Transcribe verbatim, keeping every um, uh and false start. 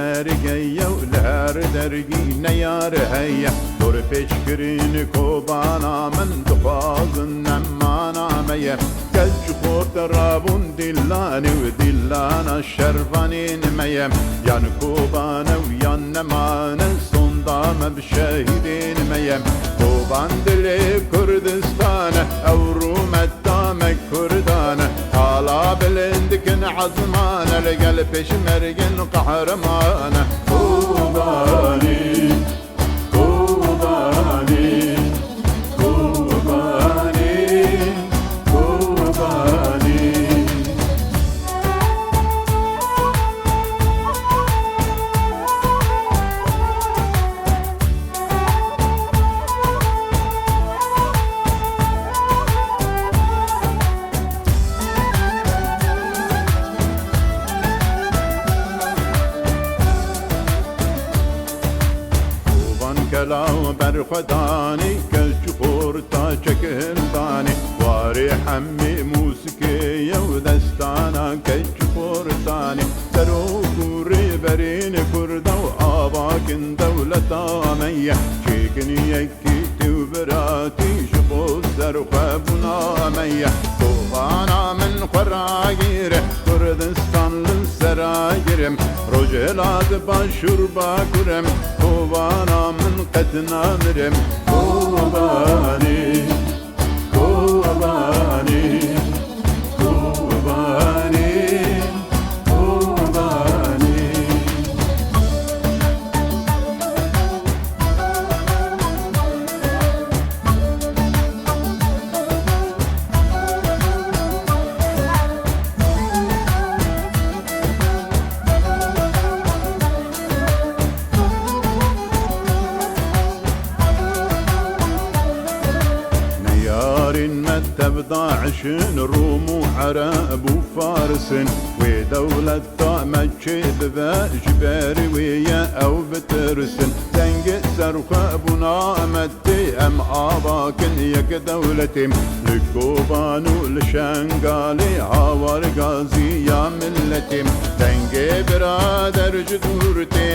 Erge ye û li her dergî neyar heye. Dorpêçkirin Kobana min dixwazin nemana me ye. Keç xort rabûn dîlanê û dîlana şervanên me ye. Yan Kobane û yan nemane sonda me bi şehîdên me ye. Koban dilê Kurdistan e, ew rûmeta me Kurdan e. Qala bilind dikin ezman e, li gel pêşmergên qehreman e. Kobanê, Kobanê, Kobanê, Kobanê. Koban kela û berxwedanê, keç û xorta çekildanê, warê hemî mûsikê ye û destana keç û xortanê. Serok û rêberên Kurda û avakin dewleta me ye. Çêkin yekîtî û biratî ji bo serxwebûna me ye. Kovana min xwe ragire, Kurdistan li ser agire. Rojhilat, Başûr, Bakur e, kovana min qet namire. Kobanê, Kobanê, Kobanê, Kobanê. Neyarên me tev DAIŞ in, Rûm û Ereb û Faris in. Wê dewleta me çêbibe, ji ber wê ye ew bitirsin. Dengê serxwebûna me tê, em ava kin yek dewletê. Li Koban û li Şengalê hawar gaziya miletê. Dengê birader ji dûr tê,